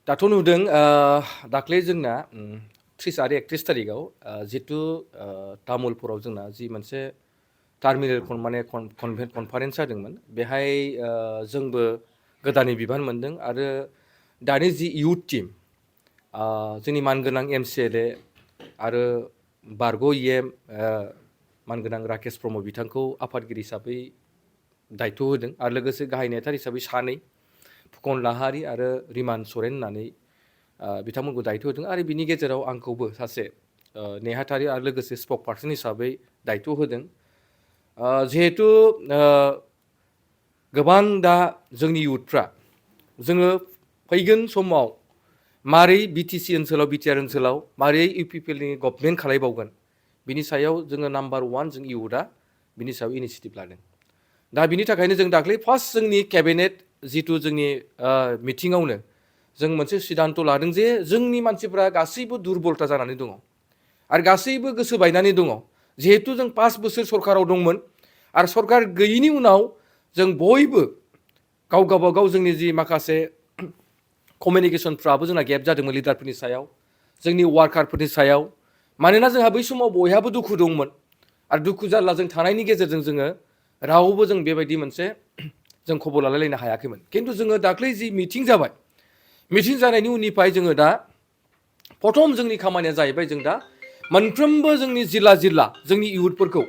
दाथ' नुदों दाख्लै जोंना 30 आरो 31 थारिखआव जितु तामुलपुराव जोंना जि मोनसे टार्मिनेल माने कनफारेन्स जादोंमोन बेहाय जोंबो गोदानै बिबान मोनदों आरो दानि जि इयुथ टीम जोंनि मानगोनां MCLA आरो बारग' EM मानगोनां राकेश प्रमद बिथांखौ आफादगिरि हिसाबै दायथ' होदों आरो लोगोसे गाहाय नेहाथार हिसाबै सानै फुकन लाहारी आरो रिमान सरेन होननानै बिथांमोनखौ दायथ' होदों आरो बिनि गेजेराव आंखौबो सासे नेहाथारि आरो लोगोसे स्पक पार्सन हिसाबै दायथ' होदों जिहेतु गोबां दा जोंनि इयुथफ्रा जोङो फैगोन समाव मारै BTC ओनसोलाव BTR ओनसोलाव मारै UPPLनि गभर्नमेन्ट खालायबावगोन बिनि सायाव जोङो नाम्बार 1 जों इयुथआ बिनि सायाव इनिशिएटिभ लादों दा बिनि थाखायनो जों दाख्लै फार्स्ट जोंनि केबिनेट जितु जोंनि मिटिङावनो जों मोनसे सिद्धान्त लादों जे जोंनि मानसिफ्रा गासैबो दुरबलता जानानै दङ आरो गासैबो गोसो बायनानै दङ जिहेतु जों 5 बोसोर सरकाराव दंमोन आरो सरकार गैयिनि उनाव जों बयबो गावगाबागाव जोंनि जि माखासे कमिउनिकेशनफ्राबो जोंना गेप जादोंमोन लिडारफोरनि सायाव जोंनि वार्कारफोरनि सायाव मानोना जोंहा बै समाव बयहाबो दुखु दंमोन आरो दुखु जारला जों थानायनि गेजेरजों जोङो रावबो जों बेबायदि मोनसे जों खबर लालायलायनो हायाखैमोन खिन्थु जोङो दाख्लै जि मिटिं जाबाय मिटिं जानायनि उननिफ्राय जोङो दा प्रथम जोंनि खामानिया जाहैबाय जों दा मोनफ्रोमबो जोंनि जिल्ला जोंनि इयुथफोरखौ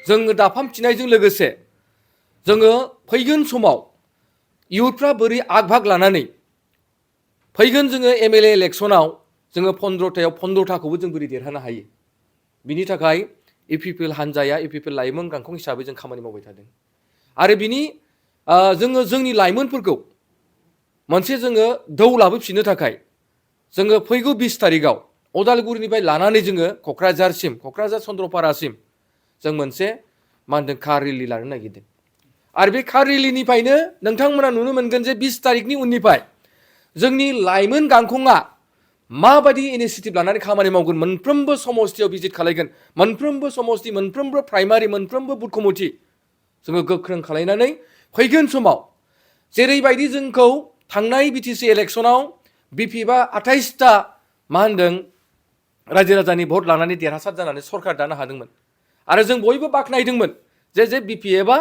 जोङो दाफामफिननायजों लोगोसे जोङो फैगोन समाव इयुथफ्रा बोरै आग भाग लानानै फैगोन जोङो MLA इलेक्सनाव जोङो 15थायाव 15थाखौबो जों बोरै देरहानो हायो बिनि थाखाय UPPL हान्जाया UPPL लाइमोन गांखं हिसाबै जों खामानि मावबाय थादों आरो बिनि जोङो जोंनि लाइमोनफोरखौ मोनसे जोङो दौ लाबोफिननो थाखाय जोङो फैगौ 20 थारिखआव अदालगुरिनिफ्राय लानानै जोङो क'क्राझार चन्द्रपारासिम जों मोनसे मा होनदों कार रेलि लानो नागिरदों आरो बे कार रेलिनिफ्रायनो नोंथांमोना नुनो मोनगोन जे 20 तारिखनि उननिफ्राय जोंनि लाइमोन गांखंआ माबायदि इनिशिएटिभ लानानै खामानि मावगोन मोनफ्रोमबो समस्तियाव भिजिट खालायगोन मोनफ्रोमबो समस्ति मोनफ्रोमबो प्राइमारि मोनफ्रोमबो बुथ कमिटि जोङो गोख्रों खालायनानै फैगोन समाव जेरैबायदि जोंखौ थांनाय BTC इलेक्सनाव BP बा 28टा मा होनदों रायजो राजानि भट लानानै देरहासार जानानै सरकार दानो हादोंमोन आरो जों बयबो बाख्नायदोंमोन जे BPFआ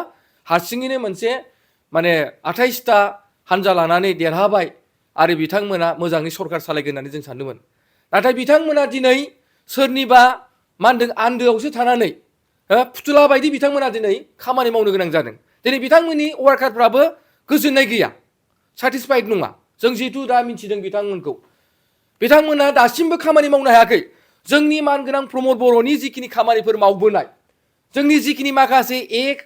हारसिङैनो मोनसे माने 28टा हानजा लानानै देरहाबाय आरो बिथांमोना मोजाङै सरकार सालायगोन होननानै जों सानदोंमोन नाथाय बिथांमोना दिनै सोरनिबा मा होनदों आन्दोआवसो थानानै फुथुला बायदि बिथांमोना दिनै खामानि मावनो गोनां जादों दिनै बिथांमोननि वार्कारफ्राबो गोजोननाय गैया सेटिसफाइड नङा जों जिहेतु दा मिथिदों बिथांमोना दासिमबो खामानि मावनो हायाखै जोंनि मानगोनां प्रमद बर'नि जिखिनि खामानिफोर मावबोनाय जोंनि जिखिनि माखासे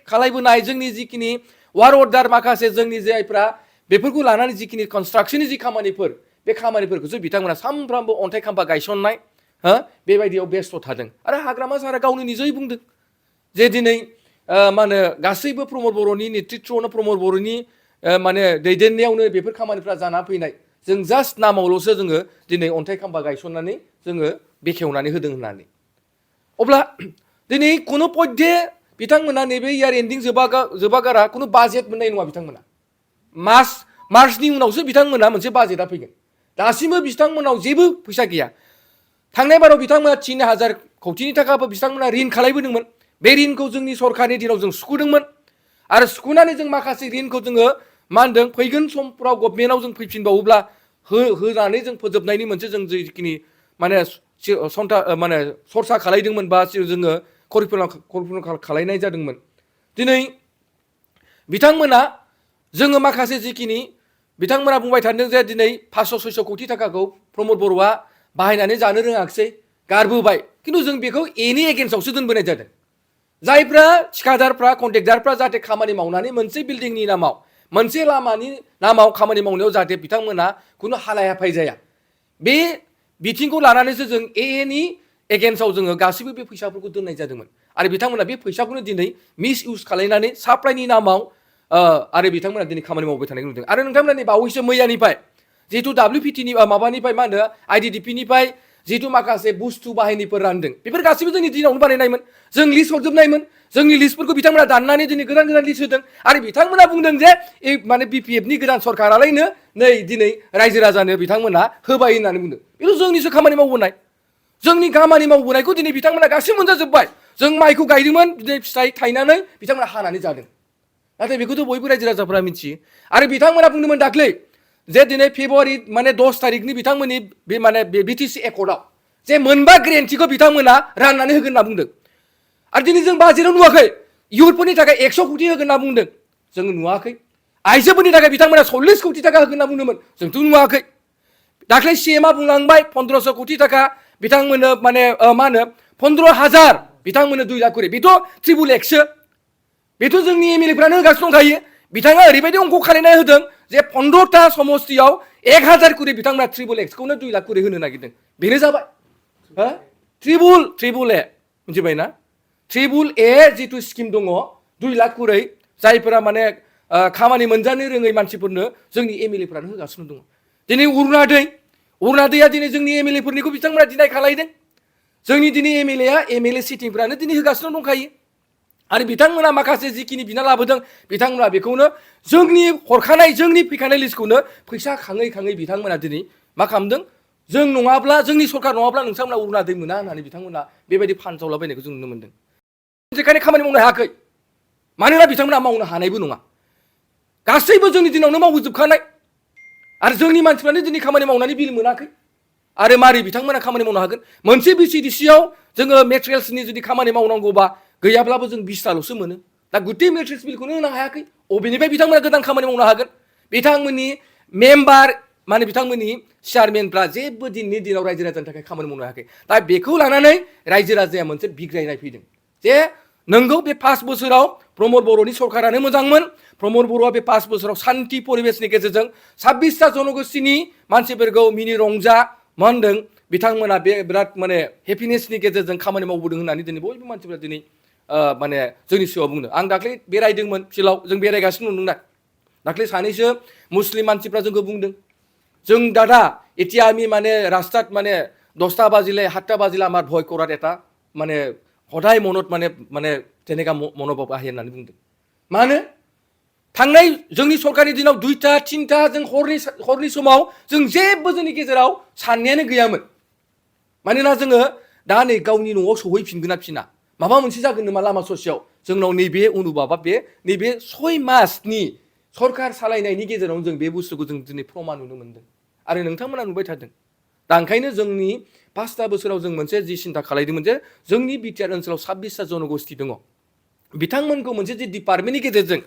खालायबोनाय जोंनि जिखिनि वार अर्डार माखासे जोंनि जायफ्रा बेफोरखौ लानानै जिखिनि कनस्ट्राक्शननि जि खामानिफोर बे खामानिफोरखौसो बिथांमोना सानफ्रामबो अन्थाइ खाम्फा गायसननाय बेबायदियाव बेस्थ' थादों आरो हाग्रामा सारा गावनो निजै बुंदों जे दिनै मा होनो गासैबो प्रमद बर'नि नेतृत्वआवनो प्रमद बर'नि माने दैदेननायावनो बेफोर खामानिफ्रा जाना फैनाय जों जास्ट नामावल'सो जोङो दिनै अन्थाइ खाम्फा गायसननानै जोङो बेखेवनानै होदों होननानै अब्ला दिनै कुनु पद्धे बिथांमोना नैबे इयार एन्डिं जोबागारा कुनु बाजेट मोननाय नङा बिथांमोना मार्चनि उनावसो बिथांमोना मोनसे बाजेटआ फैगोन दासिमबो बिथांमोनाव जेबो फैसा गैया थांनाय बाराव बिथांमोना 3000 कौटिनि थाखाबो बिथांमोना रिन खालायबोदोंमोन बे रिनखौ जोंनि सरकारनि दिनाव जों सुख'दोंमोन आरो सुख'नानै जों माखासे रिनखौ जोङो मा होनदों फैगोन समफ्राव गभर्नमेन्टआव जों फैफिनबावोब्ला होनानै जों फोजोबनायनि मोनसे जों जिखिनि माने माने सरसा खालायदोंमोन बा जोङो करिकुलाम खालायनाय जादोंमोन दिनै बिथांमोना जोङो माखासे जिखिनि बिथांमोना बुंबाय थादों जे दिनै 500-600 कौटि थाखाखौ प्रमद बर'आ बाहायनानै जानो रोङाखिसै गारबोबाय खिन्थु जों बेखौ एनि एगेन्स्टआवसो दोनबोनाय जादों जायफ्रा ठिकादारफ्रा कन्ट्रेक्टारफ्रा जाहाथे खामानि मावनानै मोनसे बिल्डिंनि नामाव मोनसे लामानि नामाव खामानि मावनायाव जाहाथे बिथांमोना खुनु हालाय हाफाय जाया बे बिथिंखौ लानानैसो जों एनि एगेन्स्टआव जोङो गासैबो बे फैसाफोरखौ दोननाय जादोंमोन आरो बिथांमोना बे फैसाखौनो दिनै मिस इउज खालायनानै साप्लाइनि नामाव आरो बिथांमोना दिनै खामानि मावबाय थानायखौ नुदों आरो नोंथांमोना नै बावैसो मैयानिफ्राय जिहेतु WPTनि माबानिफ्राय मा होनो IDDPनिफ्राय जिथु माखासे बुस्थु बाहायनायफोर रानदों बेफोर गासैबो जोंनि दिनावनो बानायनायमोन जों लिस्ट हरजोबनायमोन जोंनि लिस्टफोरखौ बिथांमोना दाननानै दिनै गोदान गोदान लिस्ट होदों आरो बिथांमोना बुंदों जे माने बिपिएफनि गोदान सरकारालायनो नै दिनै रायजो राजानो बिथांमोना होबाय होननानै बुंदों बेथ' जोंनिसो खामानि मावबोनाय जोंनि खामानि मावबोनायखौ दिनै बिथांमोना गासैबो मोनजाजोब्बाय जों माइखौ गायदोंमोन दिनै फिथाइ थायनानै बिथांमोना हानानै जादों नाथाय बेखौथ' बयबो रायजो राजाफोरा मिथियो आरो बिथांमोना बुंदोंमोन दाख्लै जे दिनै फेब्रुवारि माने 10 तारिखनि बिथांमोननि बे माने बिटिसि एकर्डआव जे मोनबा ग्रेन्टिखौ बिथांमोना राननानै होगोन होनना बुंदों आरो दिनै जों बाजेटाव नुवाखै इयुथफोरनि थाखाय 100 कोटि होगोन होनना बुंदों जों नुवाखै आइजोफोरनि थाखाय बिथांमोना 40 कोटि थाखा होगोन होनना बुंदोंमोन जोंथ' नुवाखै दाख्लै सीएमआ बुंलांबाय 1500 कोटि थाखा बिथांमोननो माने मा होनो 15,000 बिथांमोननो 2 लाख करि बेथ' ट्रिबुल एक्सो बेथ' जोंनि एमएलएफ्रानो होगासिनो दंखायो बिथाङा ओरैबायदि अंक खालायना होदों जे 15टा समस्तियाव 1000 करि बिथांमोना ट्रिबुल एक्सखौनो 2 लाख करि होनो नागिरदों बेनो जाबाय हो ट्रिबुल ए मिथिबायना ट्रिबुल ए जिथु स्किम दङ 2 लाख करि जायफोरा माने खामानि मोनजानो रोङै मानसिफोरनो जोंनि एमएलएफ्रानो होगासिनो दङ दिनै अरुणादैया दिनै जोंनि एमएलएफोरनिखौ बिथांमोना दिनाय खालायदों जोंनि दिनै एमएलए सिटिंफ्रानो दिनै होगासिनो दंखायो आरो बिथांमोना माखासे जिखिनि बिना लाबोदों बिथांमोना बेखौनो जोंनि हरखानाय जोंनि फैखानाय लिस्टखौनो फैसा खाङै खाङै बिथांमोना दिनै मा खालामदों जों नङाब्ला जोंनि सरकार नङाब्ला नोंथांमोना अरुणादै मोना होननानै बिथांमोना बेबायदि फानजावलाबायनायखौ जों नुनो मोनदों बेखायनो खामानि मावनो हायाखै मानोना बिथांमोना मावनो हानायबो नङा गासैबो जोंनि दिनावनो मावजोबखानाय आरो जोंनि मानसिफ्रानो दिनै खामानि मावनानै बिल मोनाखै आरो मारै बिथांमोना खामानि मावनो हागोन मोनसे बिसिडिसियाव जोङो मेटेरियेल्सनि जुदि खामानि मावनांगौबा गैयाब्लाबो जों 20टाल'सो मोनो दा गुटे मेट्रिक्स बिलखौनो होनो हायाखै अबेनिफ्राय बिथांमोना गोदान खामानि मावनो हागोन बिथांमोननि मेम्बार माने बिथांमोननि चेयारमेनफ्रा जेबो दिननि दिनाव रायजो राजानि थाखाय खामानि मावनो हायाखै दा बेखौ लानानै रायजो राजाया मोनसे बिग्रायनाय फैदों जे नोंगौ बे 5 बोसोराव प्रमद बर'नि सरकारानो मोजांमोन प्रमद बर'आ बे 5 बोसोराव शान्ति परिबेशनि गेजेरजों 26टा जनगोष्ठीनि मानसिफोरखौ मिनि रंजा मा होनदों बिथांमोना बे बिराद माने हेपिनेसनि गेजेरजों खामानि मावबोदों होननानै दिनै बयबो मानसिफ्रा दिनै माने जोंनि सिगाङाव बुंदों आं दाख्लै बेरायदोंमोन फिल्डआव जों बेरायगासिनो दंना दाख्लै सानैसो मुस्लिम मानसिफ्रा जोंखौ बुंदों जों दादा এতিয়া আমি মানে রাস্তাত মানে 10টা বাজিলে 7টা বাজিলে আমার ভয় করার এটা মানে সদায় মনত মানে মানে তেনেকা মনোভাব আহে होननानै बुंदों मानो थांनाय जोंनि सरकारनि दिनाव 2टा 3टा जों हरनि समाव जों जेबो जोंनि गेजेराव साननायानो गैयामोन मानोना जोङो दा नै गावनि न'आव सौहैफिनगोन ना फिना माबा मोनसे जागोन नामा लामा ससेयाव जोंनाव नैबे अनुभाबा बे नैबे 6 मासनि सरकार सालायनायनि गेजेराव जों बे बुस्थुखौ जों दिनै प्रमान नुनो मोनदों आरो नोंथांमोना नुबाय थादों दा ओंखायनो जोंनि 5टा बोसोराव जों मोनसे जि सिन्था खालायदोंमोन जे जोंनि बिटिआर ओनसोलाव 26टा जनगोष्ठी दङ बिथांमोनखौ मोनसे जे डिपार्टमेन्टनि गेजेरजों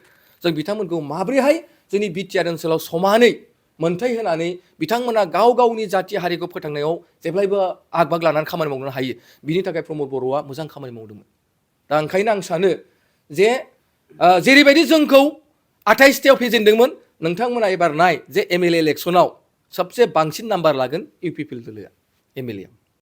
जों बिथांमोनखौ माब्रैहाय जोंनि बिटिआर ओनसोलाव समानै मोनथाय होनानै बिथांमोना गाव गावनि जाथि हारिखौ फोथांनायाव जेब्लायबो आगबाग लानानै खामानि मावनो हायो बिनि थाखाय प्रमद बर'आ मोजां खामानि मावदोंमोन दा ओंखायनो आं सानो जे जेरैबायदि जोंखौ 28टायाव फेजेनदोंमोन नोंथांमोना एबार नाय जे एमएलए इलेक्सनाव सबसे बांसिन नाम्बार लागोन इउपिपिएल दोलोआ एमएलए